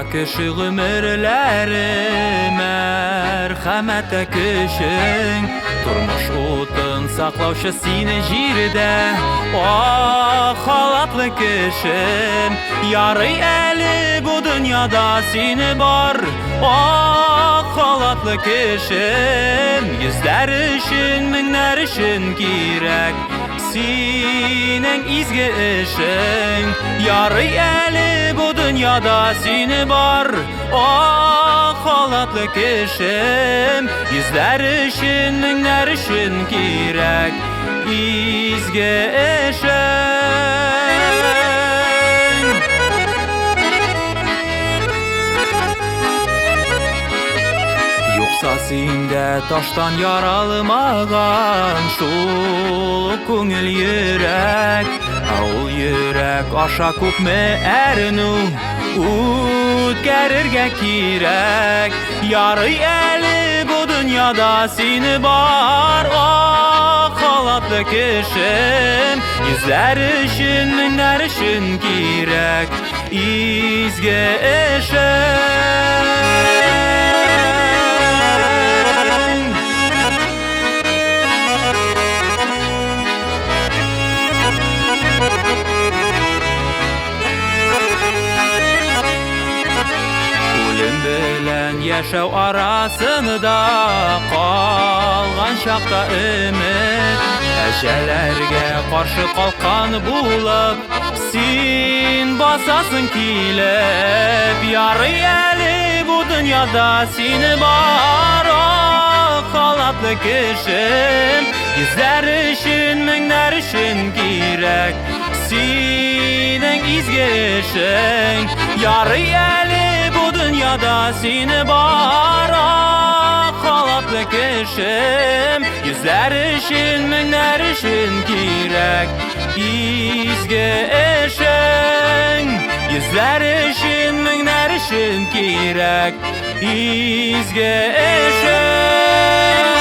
Кеше гомерләре, мәрхәмәттә көчең. Тормыш утын саклаучы сине җирдә, ак халатлы кешем. Ярый әле бу дөньяда сине бар, ак халатлы кешем. Йөзләр өчен, меңнәр өчен кирәк синең изге эшең. Ярый әле бу дөньяда сине бар, ак халатлы кешем. Йөзләр өчен, меңнәр өчен кирәк изге эшең. Юкса синдә таштан яралмаган шул ук күңел йөрәк, ә ул йөрәк аша күпме әрнү үткәрергә кирәк. Ярый әле бу дөньяда сине бар, ак халатлы кешем. Йөзләр өчен, меңнәр өчен кирәк изге эшең. Үлем белән яшәү арасында калган чакта өмет, әҗәләргә каршы калкан булып, син басасың килеп. Ярый әле бу дөньяда сине бар, ак халатлы кешем. Йөзләр өчен, меңнәр өчен кирәк синең изге эшең. Ярый әле бу дөньяда сине бар, ак халатлы кешем. Йөзләр өчен, меңнәр өчен кирәк изге эшең. Йөзләр өчен, меңнәр өчен кирәк изге эшең.